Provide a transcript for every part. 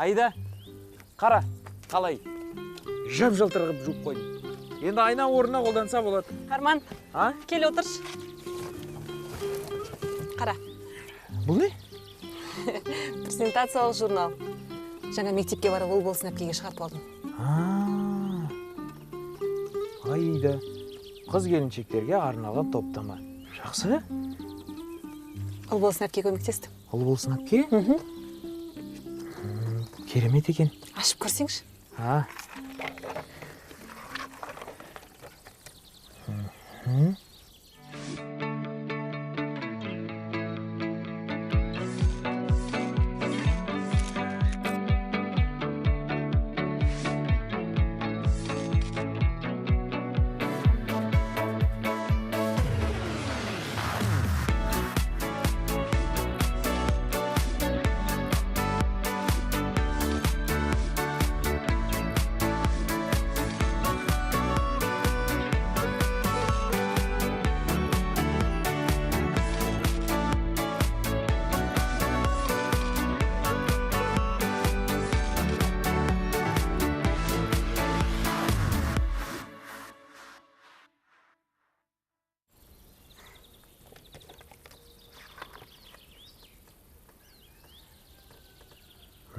Аида, қара, қалай? Жып-жылтыр қылып жуып қойдым. Енді айна орнына қолданса болады. Арман, а? Кел отыршы. Қара. Бұл не? Презентациялық журнал. Жаңа мектепке барып Ұлболсын әпкеге шығартып алдым. Аида, қыз келіншектерге арналған топтама. Жақсы? Ұлболсын әпке көмектесті. Ұлболсын әпке? Керемет екен. Ашып көрсеңші. А.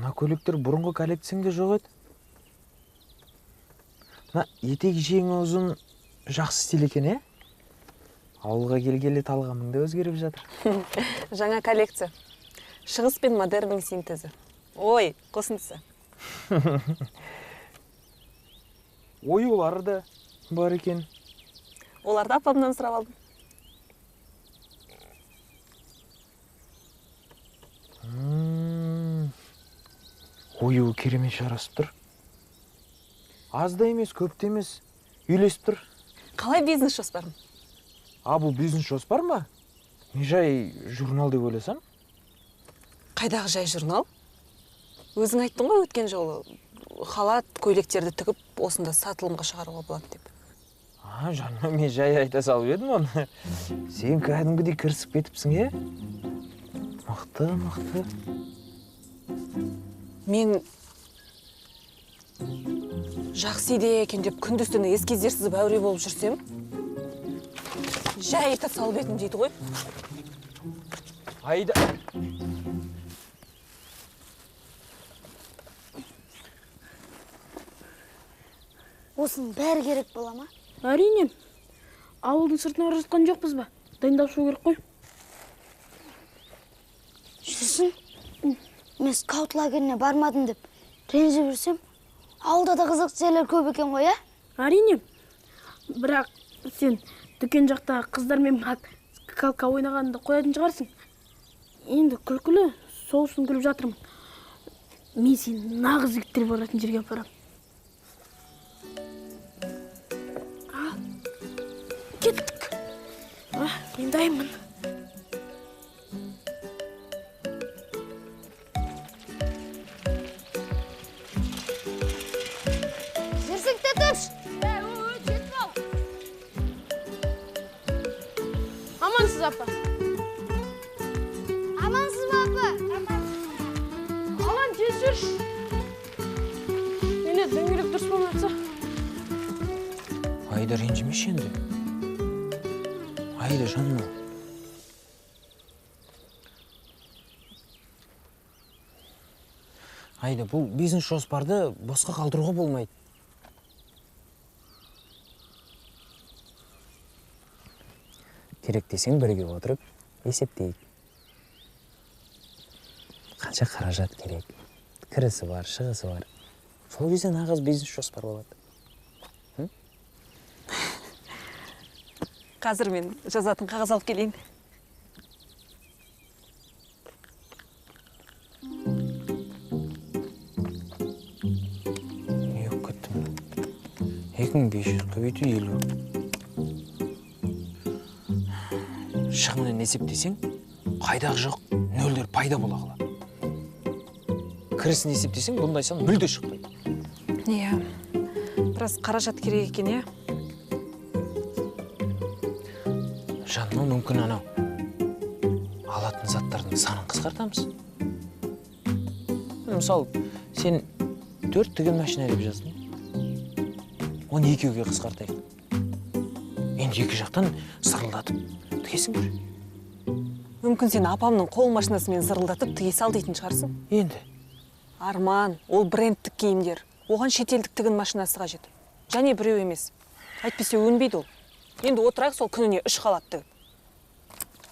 Мына көйлектер бұрынғы коллекцияңда жоқ еді. Мына етек жеңі ұзын жақсы стиль екен, е? Ауылға келгелі талғамың да өзгеріп жатыр. Жаңа коллекция. Шығыс пен модерннің синтезі. Ой, қосындысы. Оюлары да бар екен. Оларды апамнан сұрап алдым. Ою керемет жарасып тұр. Аз да емес, көп те емес, үйлесіп тұр. Қалай бизнес жоспарым? А, бұл бизнес жоспар ма? Мен жай журнал деп ойласам. Қайдағы жай журнал? Өзің айттың ғой өткен жолы халат, көйлектерді тігіп осында сатылымға шығаруға болады деп. А, жаным, мен жай айта салып едім оны. Сен кәдімгідей кірісіп кетіпсің, е? Мықты, мықты. Мен жақсы идея екен деп күндіз түні эскиздер сызып әуре болып жүрсем, жай айта салып едім дейді ғой. Аида. Осының бәрі керек бола ма? Әрине. Ауылдың сыртына бара жатқан жоқпыз ба? Дайындап шығу керек қой. Жүрсін. Мен скаут лагеріне бармадым деп ренжіп жүрсем, ауылда да қызықты жерлер көп екен ғой, ә? Әрине. Бірақ сен дүкен жақта қыздармен калка ойнағанды қоятын шығарсың. Енді күлкілі, сол үшін күліп жатырмын. Мен сені нағыз жігіттер баратын жерге апарамын. Кеттік. Мен дайынмын. Жүрсіңді тұрш! Жетіп ал! Амансыз, апа. Амансыз ба, апа? Алан, тез жүрші. Мене дөңгелек дұрыс болмай жатса. Аида, ренжімеші енді. Аида, жаным. Аида, бұл бизнес жоспарды босқа қалдыруға болмайды. Керек десең бірге отырып есептейік. Қанша қаражат керек, кірісі бар, шығысы бар. Сол кезде нағыз бизнес жоспар болады. Қазір мен жазатын қағаз алып келейін. Не болып кеттім? 2500 көбейту 50. Шығынын есептесең, қайдағы жоқ нөлдер пайда бола қалады. Кірісін есептесең, бұндай сан мүлде шықпайды. Иә, біраз қаражат керек екен, иә? Жаным, мүмкін анау алатын заттардың санын қысқартамыз. Мысалы, Сен 4 тігін машина деп жаздың. Оны 2-ге қысқартайық. Енді 2 жақтан зырылдатып тігесің бір. Мүмкін сен апамның қол машинасымен зырылдатып тіге сал дейтін шығарсың. Енді? Арман, ол брендтік киімдер. Оған шетелдік тігін машинасы қажет. Және біреу емес. Әйтпесе өнбейді ол. Енді отырайық сол күніне 3 халат тігіп.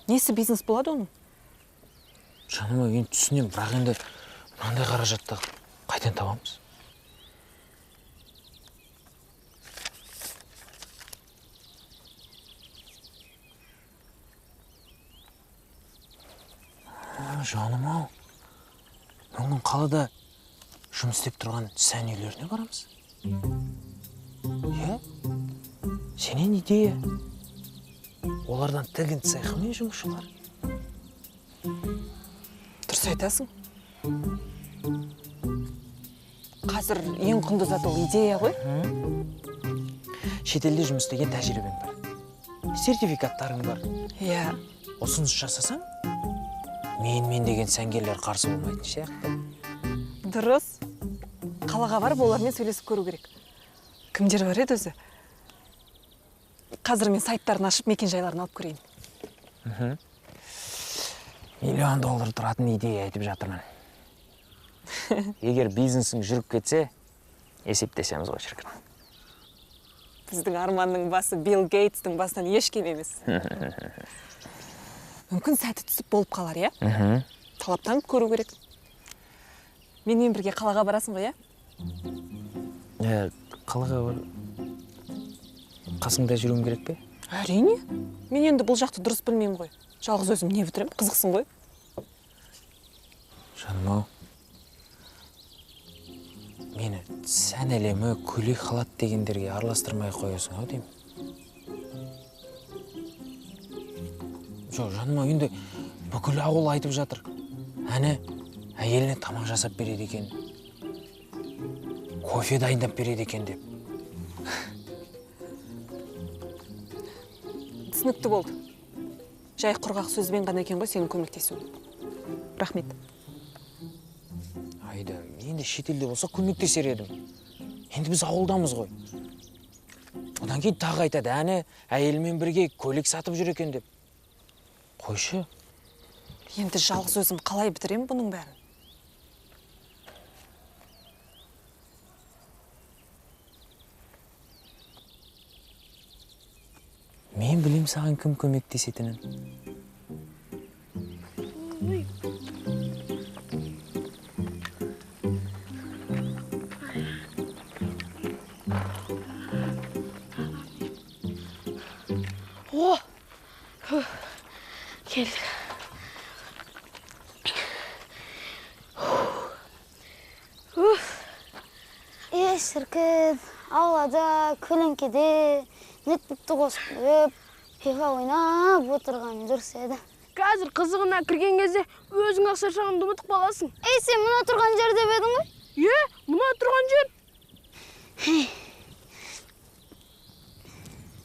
Несі бизнес болады оның? Жаным, енді түсінемін, бірақ енді мынандай қаражатты қайдан табамыз? Жаным-ау, мүмкін қалада жұмыс істеп тұрған сән үйлеріне барамыз? Иә? Сенен идея. Олардан тігін цехы мен жұмысшылар. Дұрыс айтасың. Қазір ең құнды зат ол идея ғой. Шетелде жұмыс істеген тәжірибең бар. Сертификаттарың бар. Иә. Ұсыныс жасасаң, мен деген сәнгерлер қарсы болмайтын сияқты. Дұрыс. Қалаға барып олармен сөйлесіп көру керек. Кімдер бар еді өзі? Қазір мен сайттарын ашып мекен-жайларын алып көрейін. $1 миллион тұратын идея айтып жатырмын. Егер бизнесің жүріп кетсе, есептесеміз ғой шіркін. Біздің Арманның басы Билл Гейтстің басынан еш кем емес. Мүмкін сәті түсіп болып қалар, иә? Талаптанып көру керек. Менімен бірге қалаға барасың ғой, иә? Қалаға бар. Қасыңда жүруім керек пе? Әрине. Мен енді бұл жақты дұрыс білмеймін ғой. Жалғыз өзім не бітірем, қызықсың ғой. Жаным-ау, мені сән әлемі, көйлек халат дегендерге араластырмай қоясың ау деймін. Жоқ, жаным-ау, енді бүкіл ауыл айтып жатыр. Әне, әйеліне тамақ жасап береді екен, кофе дайындап береді екен деп. Түсінікті болды. Жай құрғақ сөзбен ғана екен ғой сенің көмектесуің. Рахмет. Айда, енді шетелде болса көмектесер едім. Енді біз ауылдамыз ғой. Одан кейін тағы айтады, әне әйелімен бірге көйлек сатып жүр екен деп. Қойшы. Енді жалғыз өзім қалай бітіремін бұның бәрін? Мен білем саған кім көмектесетінін. О! Келдік. Е, шіркін, аулада, көлеңкеде нетбукты қосып қойып, фифа ойнап отырған дұрыс еді. Қазір қызығына кірген кезде өзің ақ шаршағанды ұмытып қаласың. Ей, сен мына тұрған жер деп едің ғой? Е, мына тұрған жер.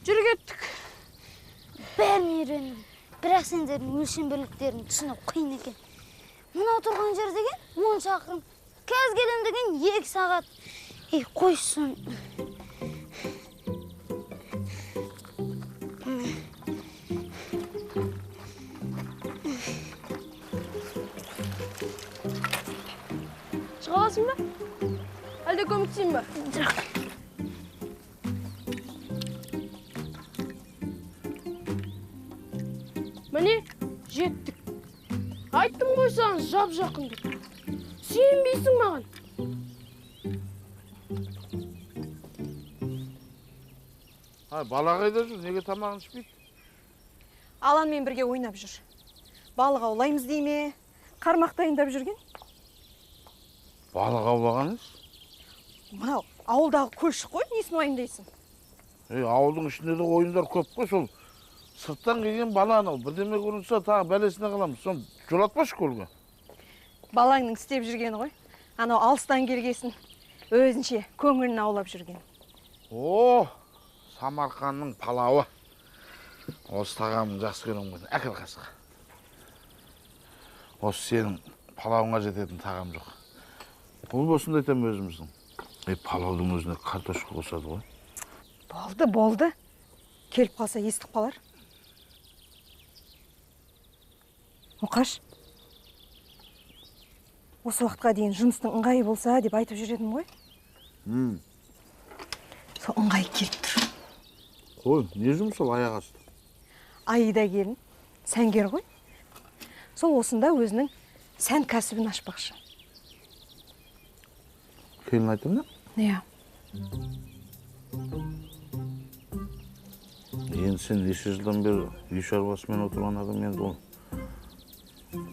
Жүр кеттік. Бәрін үйрендім. Бірақ сендердің өлшем бірліктерін түсіну қиын екен. Мына тұрған жер деген 10 шақырым. Қазір келем деген 2 сағат. Ей, қойсын. Шыға аласың ба? Әлде көмектесейін ба? Жоқ. Міне, жеттік. Айттым ғой саған жап-жақын деп. Сенбейсің маған. Бала қайда жүр? Неге тамағын ішпейді? Аланмен бірге ойнап жүр. Балық аулаймыз дей ме? Қармақ дайындап жүрген. Балық аулағаныңыз? Мынау ауылдағы көлшік қой, несін уайымдайсың? Ауылдың ішінде де ойындар көп қой, сол сырттан келген бала анау, бірдеме көрінсе тағы бәлесіне қаламыз. Соны жолатпашы көлге. Балаңның істеп жүргені ғой. Анау алыстан келгесін өзінше көңілін аулап жүрген. О, Самарқанның палауы. Осы тағамын жақсы көремін ғой. Әкел қасық. Осы сенің палауыңа жететін тағам жоқ. Ол болсын да айтамын өзіміздің. Палаудың өзіне картошка қосады ғой. Болды, болды. Келіп қалса естіп қалар. Мұқаш, осы уақытқа дейін жұмыстың ыңғайы болса деп айтып жүр едім ғой. Сол ыңғайы келіп тұр. Қой, не жұмыс ол аяқ асты? Аида келін, сәнгер ғой. Сол осында өзінің сән кәсібін ашпақшы. Келін айтым да? Иә. Енді сен неше жылдан бері үй шаруасымен отырған адам, енді ол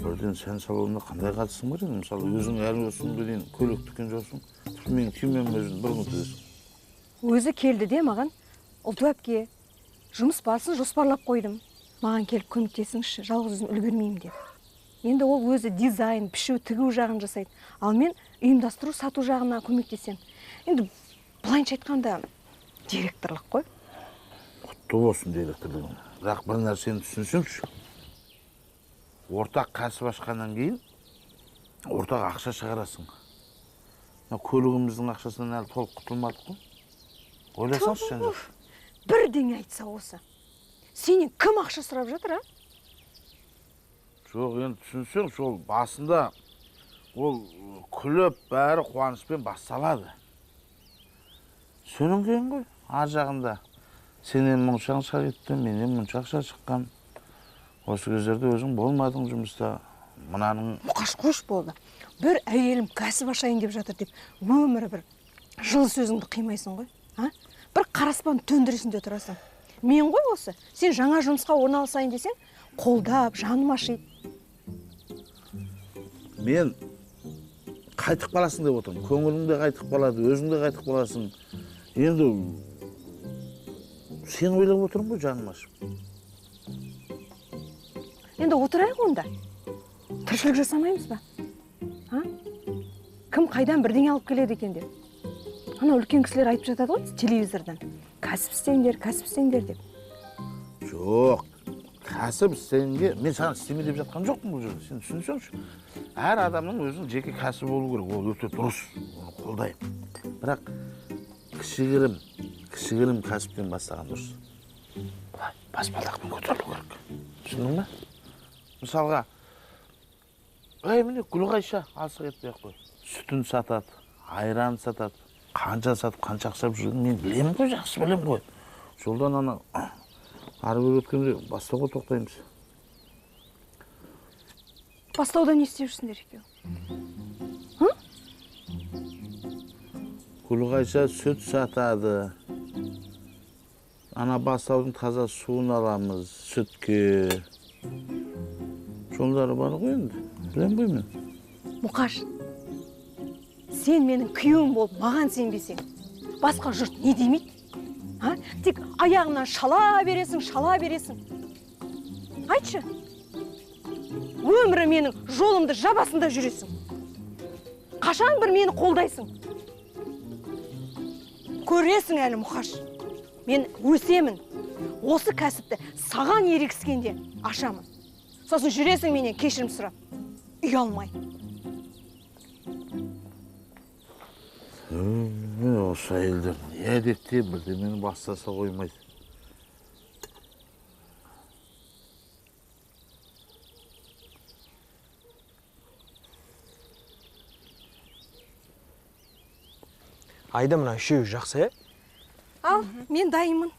бірден сән салонына қандай қатысың бар енді? Мысалы, өзің әлі осы күнге дейін көйлек тіккен жоқсың, тіпті менің күймем өзің бір күн тігесің. Өзі келді де маған, Ұлту әпке, жұмыс барысын жоспарлап қойдым. Маған келіп көмектесіңізші, жалғыз өзім үлгермеймін деді. Енді ол өзі дизайн, пішу, тігу жағын жасайды. Ал мен ұйымдастыру, сату жағына көмектесем. Енді былайынша айтқанда директорлық қой. Құтты болсын директорлығың. Бірақ бір нәрсені түсінсеңші. Ортақ кәсіп ашқаннан кейін ортақ ақша шығарасың. Көлігіміздің ақшасынан әлі толық құтылмадық қой. Ойласаңшы сен. Бірдеңе айтса осы. Сенен кім ақша сұрап жатыр, а? Жоқ, енді түсінсең, сол басында ол күліп, бәрі қуанышпен басталады. Содан кейін ғой, ар жағында сенен мұнша ақша кетті, менен мұнша ақша шыққан. Осы кездерде өзің болмадың жұмыста, мынаның... Мұқаш, қош болды. Бір әйелім кәсіп ашайын деп жатыр деп, өмірі бір жылы сөзіңді қимайсың ғой, а? Бір қараспан төндіресің де тұрасың. Мен ғой осы, сен жаңа жұмысқа орналасайын десең, қолдап, жаным ашиды. Мен қайтып қаласың деп отырмын. Көңілің де қайтып қалады, өзің де қайтып қаласың. Енді сен ойлап отырмын ғой, жаным ашып. Енді отырайық онда. Тіршілік жасамаймыз ба? А? Кім қайдан бірдеңе алып келеді екен деп. Ана үлкен кісілер айтып жатады ғой телевизордан. Кәсіп істеңдер, кәсіп істеңдер деп. Жоқ, кәсіп істеңге, мен саған істеме деп жатқан жоқпын бұл жерде. Сен түсінсеңші. Әр адамның өзінің жеке кәсібі болу керек. Ол өте дұрыс, оны қолдаймын. Бірақ кішігірім кәсіптен бастаған дұрыс. Былай, баспалдақпен көтерілу керек. Түсіндің бе? Мысалға, міне Гүлғайша алысқа кетпей ақ қой. Сүтін сатады, айран сатады. Қанша сатып, қанша ақша жүргенін мен білемін ғой, жақсы білемін ғой. Жолдан ана ары бері өткенде бастауға тоқтаймыз. Бастауда не істеп жүрсіңдер екеуің? Гүлғайша сүт сатады. Ана бастаудың таза суын аламыз сүтке. Жолдары бар ғой енді, білемін ғой мен. Мұқаш, сен менің күйеуім болып маған сенбесең, басқа жұрт не демейді? А? Тек аяғынан шала бересің, шала бересің. Айтшы, өмірі менің жолымды жабасында жүресің. Қашан бір мені қолдайсың? Көресің әлі, Мұқаш. Мен өсемін. Осы кәсіпті саған ерегіскенде ашамын. Сосын жүресің менен кешірім сұрап, ұялмай. Осы әйелдер не әдетте бірдемені бастаса қоймайды. Айда, мына үшеуі жақсы, ә? Ал, мен дайынмын.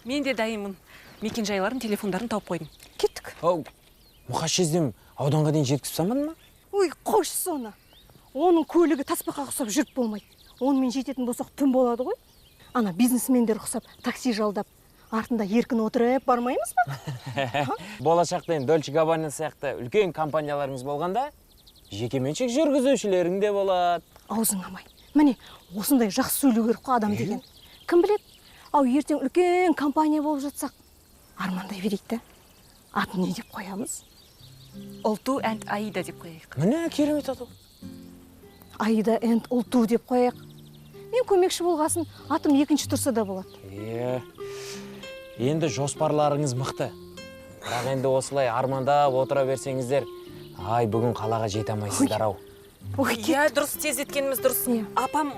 Мен де дайынмын. Мекен жайларын, телефондарын тауып қойдым. Кеттік. Ау, Мұқаш жездем ауданға дейін жеткізіп салмадың ба? Ой, қойшы соны. Оның көлігі тасбақаға ұқсап жүріп болмайды. Онымен жететін болсақ түн болады ғой. Ана бизнесмендер ұқсап такси жалдап, артында еркін отырып бармаймыз ба? Болашақта енді Дольче Габбана сияқты үлкен компанияларыңыз болғанда, жекеменшік жүргізушілерің де болады. Аузың амай. Міне, осындай жақсы сөйлеу керек қой адам деген. Кім біледі? Ау, ертең үлкен компания болып жатсақ, армандай берейік те. Атын не деп қоямыз? Ұлту әнд Аида деп қояйық. Міне, керемет атау. Аида әнд Ұлту деп қояйық. Мен көмекші болғасын, атым екінші тұрса да болады. Енді жоспарларыңыз мықты. Бірақ енді осылай армандап отыра берсеңіздер, ай, бүгін қалаға жете алмайсыздар ау. Иә, дұрыс, тездеткеніміз дұрыс. Апам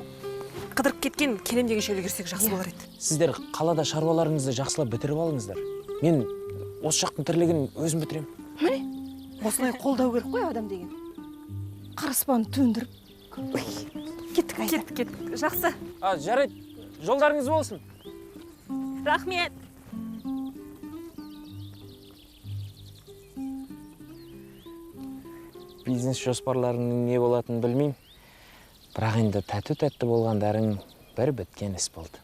қыдырып кеткен, келем дегенше үлгерсек жақсы болар еді. Сіздер қалада шаруаларыңызды жақсылап бітіріп алыңыздар. Мен осы жақтың тірлігін өзім бітірем. Міне, осылай қолдау керек қой адам деген. Қараспаны төндіріп. Кеттік, Айда. Кеттік, кеттік. Жақсы. Жарайды, жолдарыңыз болсын. Рахмет. Бизнес жоспарларының не болатынын білмеймін. Бірақ енді тәтті-тәтті болғандарың бір біткен іс болды.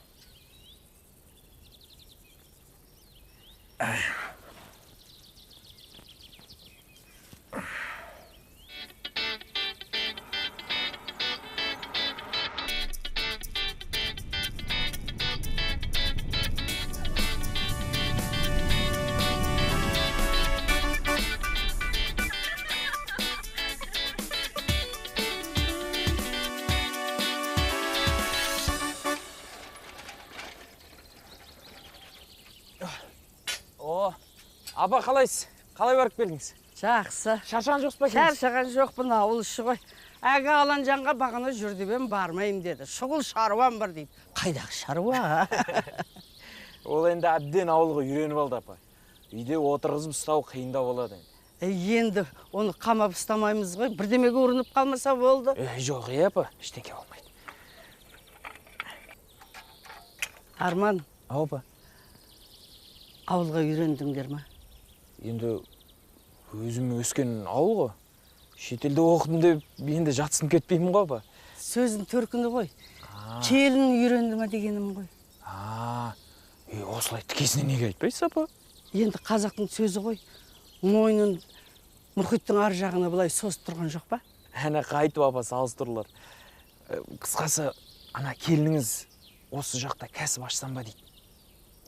Апа, қалайсыз? Қалай барып келдіңіз? Жақсы. Шаршаған жоқсыз ба келдіңіз? Шаршаған жоқпын, ауыл іші ғой. Әлгі Аланжанға бағана жүр деп ем, бармаймын деді. Шұғыл шаруам бар дейді. Қайдағы шаруа? Ол енді әбден ауылға үйреніп алды, апа. Үйде отырғызып ұстау қиындау болады енді. Енді оны қамап ұстамаймыз ғой. Бірдемеге ұрынып қалмаса болды. Жоқ, апа, ештеңе болмайды. Арман. Ау, апа. Ауылға үйрендіңдер ме? Енді өзім өскен ауыл ғой. Шетелде оқыдым деп енді жатсынып кетпеймін ғой, апа. Сөздің төркіні ғой. Келін үйренді ме дегенім ғой. Осылай тікесіне неге айтпайсыз, апа? Енді қазақтың сөзі ғой. Мойнын мұхиттың ар жағына былай созып тұрған жоқ па? Әне қайтып, апа, салыстырулар. Қысқасы, ана келініңіз осы жақта кәсіп ашсам ба дейді.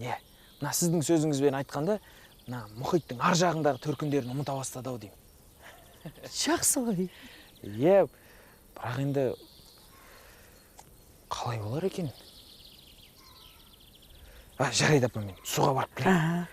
Е, мына сіздің сөзіңізбен айтқанда, мына мұхиттың ар жағындағы төркіндерін ұмыта бастады ау деймін. Жақсы ғой. Е, бірақ енді қалай болар екен? Жарайды, апа, мен суға барып келемін.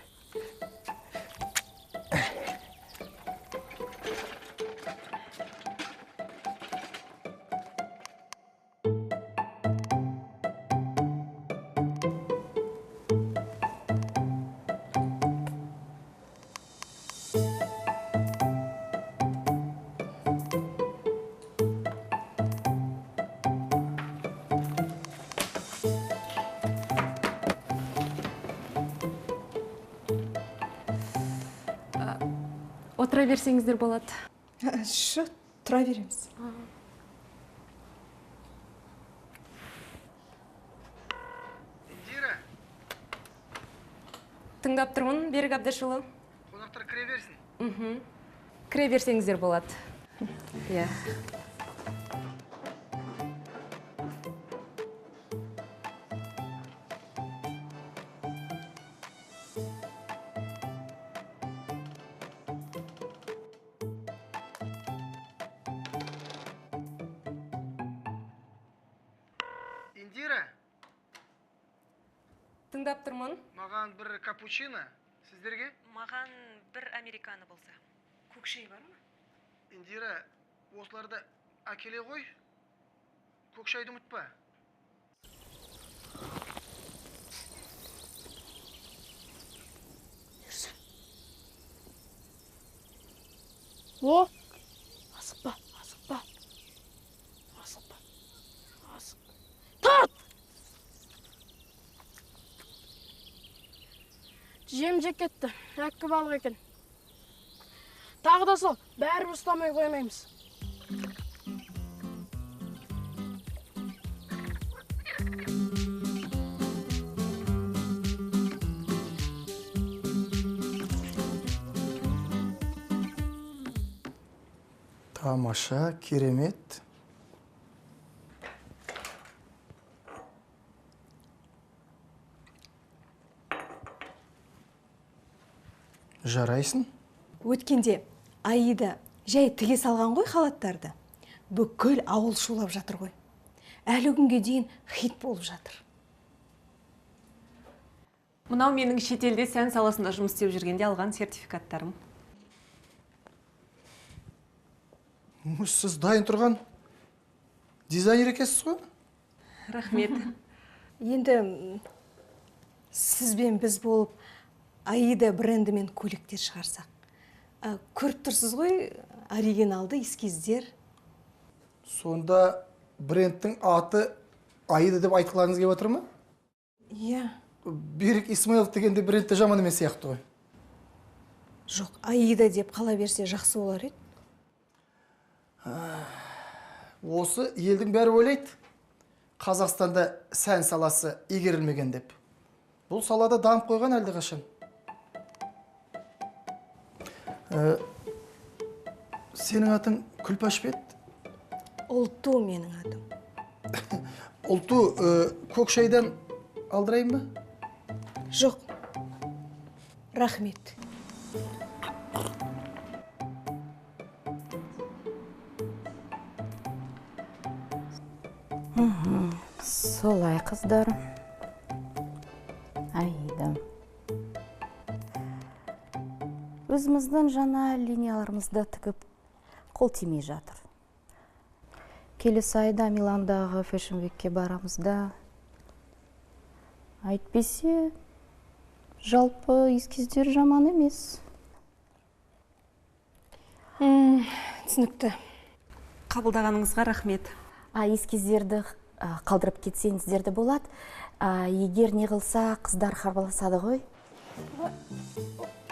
Отыра берсеңіздер болады. Шы, тұра береміз. Индира. Тыңдап тұрмын, Берік Әбдішұлы. Қонақтар кіре берсін. Кіре берсеңіздер болады. Иә. Индира. Тыңдап тұрмын. Маған бір капучино, сіздерге? Маған бір американо болса. Көк шай бар ма? Индира, осыларды әкеле ғой. Көк шайды ұмытпа. О, асықпа, асықпа. Асықпа. Асықпа. Тарт! Жем жеп кетті, әккі балық екен. Тағы да сол, бәрібір ұстамай қоймаймыз. Тамаша, керемет. Жарайсың? Өткенде Аида жай тіге салған ғой халаттарды. Бүкіл ауыл шулап жатыр ғой. Әлі күнге дейін хит болып жатыр. Мынау менің шетелде сән саласында жұмыс істеп жүргенде алған сертификаттарым. Сіз дайын тұрған Дизайнер екенсіз ғой? Рахмет. Енді сізбен біз болып Аида брендімен көйлектер шығарсақ. Көріп тұрсыз ғой, оригиналды эскиздер. Сонда брендтің аты Аида деп айтқыларыңыз келіп отыр ма? Иә. Берік Исмаилов дегенде бренд те жаман емес сияқты ғой. Жоқ, Аида деп қала берсе жақсы болар еді. Осы елдің бәрі ойлайды, Қазақстанда сән саласы игерілмеген деп. Бұл салада дамып қойған әлдеқашан. Сенің атың Күлпаш пе еді? Ұлту менің атым. Ұлту, көк шайдан алдырайын ба? Жоқ. Рахмет. Солай, қыздар. Аида. Өзіміздің жаңа линияларымызды тігіп, қол тимей жатыр. Келесі айда Миландағы Fashion Weekке барамыз да. Әйтпесе, жалпы эскиздер жаман емес. Түсінікті. Қабылдағаныңызға рахмет. Эскиздерді қалдырып кетсеңіздер де болады. Егер не қылса, қыздар хабарласады ғой.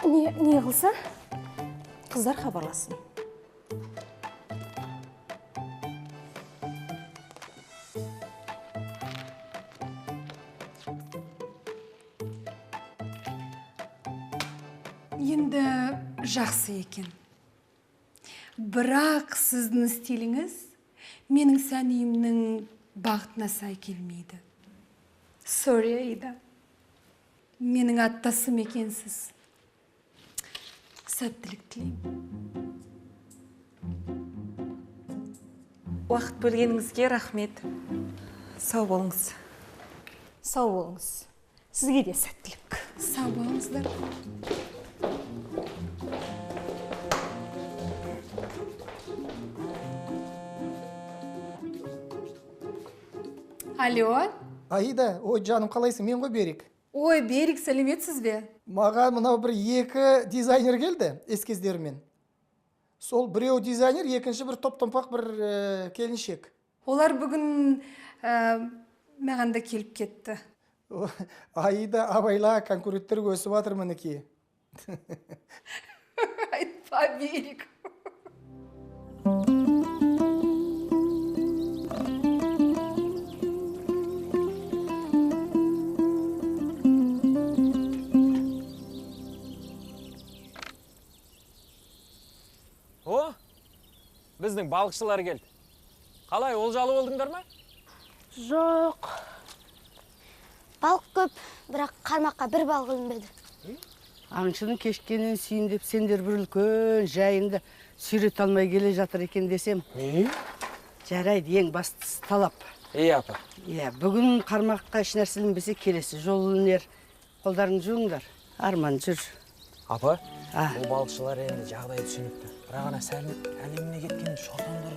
Не қылса, қыздар хабарласын. Енді жақсы екен. Бірақ сіздің стиліңіз менің сән үйімнің бағытына сай келмейді. Sorry, Аида. Менің аттасым екенсіз. Сәттілік тілеймін. Уақыт бөлгеніңізге рахмет. Сау болыңыз. Сау болыңыз. Сізге де сәттілік. Сау болыңыздар. Алло. Аида, ой, жаным, қалайсың? Мен ғой Берік. Ой, Берік, сәлеметсіз бе? Маған мынау бір екі дизайнер келді эскиздерімен. Сол біреу дизайнер, екінші бір топ-томпақ бір келіншек. Олар бүгін маған да келіп кетті. Аида, абайла, конкуренттер өсіп жатыр мінекей. Айтпа, Берік. О, біздің балықшылар келді. Қалай, олжалы болдыңдар ма? Жоқ. Балық көп, бірақ қармаққа бір балық ілінбеді. Аңшының кешкенін сүйін деп сендер бір үлкен жайынды сүйрете алмай келе жатыр екен десем. Не? Жарайды, ең бастысы талап. Е, апа. Иә, бүгін қармаққа еш нәрсе ілінбесе келесі жолы ілінер. Қолдарыңды жуыңдар. Арман, жүр. Апа, бұл балықшылар енді жағдайы түсінікті. Бірақ ана сәл әлеміне кеткен шортандар.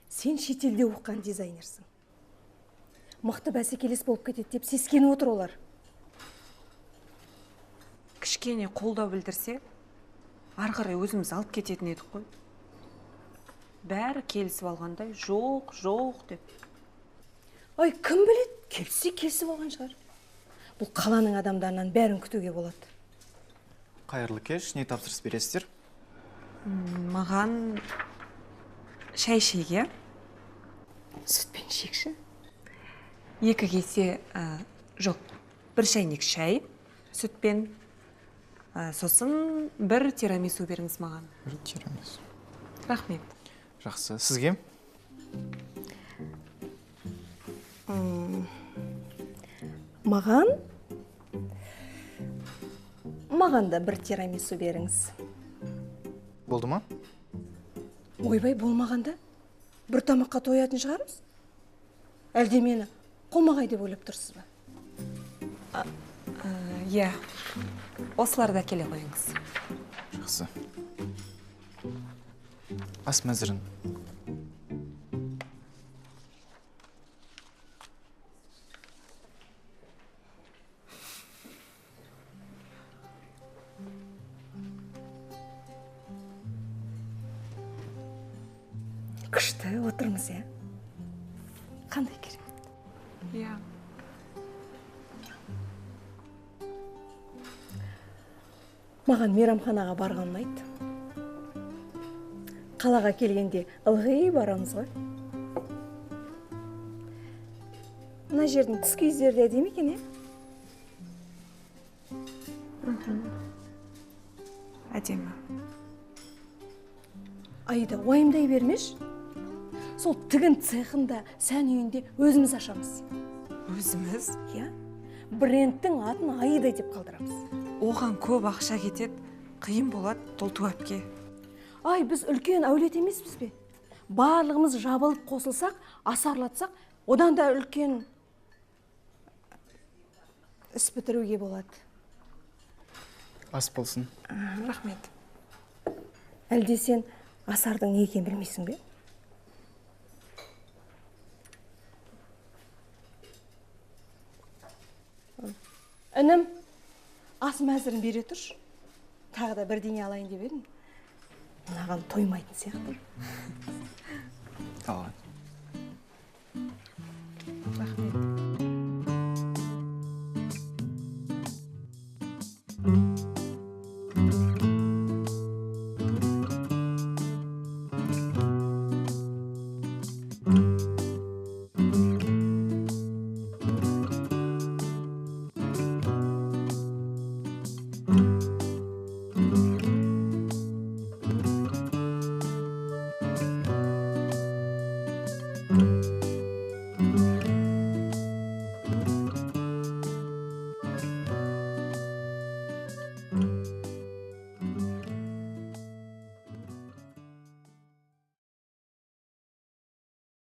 Сен шетелде оқыған дизайнерсің. Мықты бәсекелес болып кетеді деп сескеніп отыр олар. Кішкене қолдау білдірсе, ары қарай өзіміз алып кететін едік қой. Бәрі келісіп алғандай, жоқ, жоқ деп. Ай, кім біледі, келіссе келісіп алған шығар. Бұл қаланың адамдарынан бәрін күтуге болады. Қайырлы кеш, не тапсырыс бересіздер? Маған шай шеге. Сүтпен шекші. 2 кесе, жоқ, 1 шайнек шай сүтпен. Сосын 1 тирамису беріңіз маған. 1 тирамису. Рахмет. Жақсы. Сізге? Маған? Маған да 1 тирамису беріңіз. Болды ма? Ойбай, болмағанда бір тамаққа тоятын шығармыз. Әлде мені қомағай деп ойлап тұрсыз ба? Иә, осыларды әкеле қойыңыз. Жақсы. Ас мәзірін. Күшті отырмыз, иә? Қандай керемет. Иә. Маған мейрамханаға барған ұнайды. Қалаға келгенде ылғи барамыз ғой. Мына жердің түскиіздері де әдемі екен, иә? Әдемі. Аида, уайымдай бермеші. Сол тігін цехында, сән үйінде өзіміз ашамыз. Өзіміз? Иә. Брендтің атын Аида деп қалдырамыз. Оған көп ақша кетеді, қиын болады, Толту әпке. Ай, біз үлкен әулет емеспіз бе? Барлығымыз жабылып қосылсақ, асарлатсақ, одан да үлкен іс бітіруге болады. Ас болсын. Рахмет. Әлде сен асардың не екенін білмейсің бе? Інім, ас мәзірін бере тұршы. Тағы да бірдеңе алайын деп едім. Мынаған тоймайтын сияқты. Алған. Рахмет.